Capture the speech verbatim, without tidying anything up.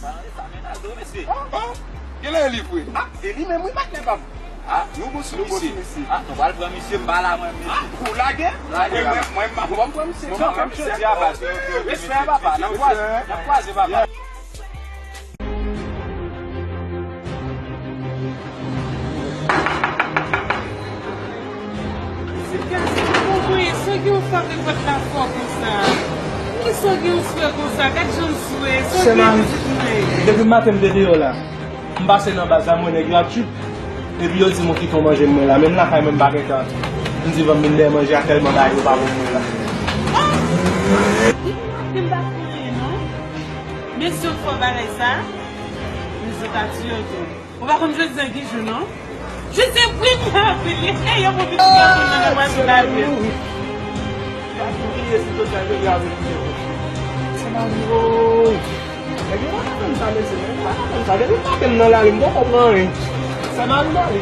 Sa mennaj wi, mesye. Ah, ah. Genlè e li vre. Ah, e li menm wi, patnè pa m. Ah, nou bon sou misye. Ah, nou pral pran misye, m pa la mwen, mesye. Ah, ou lage? Lage. Mwen, mwen, mwen, m ap pran misye. Non, m ap pran misye. Respè a papa, n ap kwaze, n ap kwaze papa. Ti gason, bon, mwen, sa gen yon fè repòt la fò konsa? Kisa w gen yon swè konsa? Gad jan l swè. Sa w gen pitit mwen? Depi maten m te deyò la. M pase nan baz la, m wè nèg yo ap trip. Epi yo di m kite yon manje mwen la. Menm lakay mwen m pa gen tan. M di ban m vin dèyè manje a tèlman bagay yo pa bon mwen la. Ah! M pa fè anyen non. Men si w fè bagay sa, men zot a tiye w tou. Ou pa konn jodi a ki jou non? Jodi a wi m ka apele. Ey, yo pran pitit gason nan demwazèl la vre. Sa ki bliye si tout sa jodi a vin. Se mari o. Nèg yo pa ka fè m sa mesye, men pa ka fè m sa. Depi maten m nan lari m poko pran anyen. Se mari mari.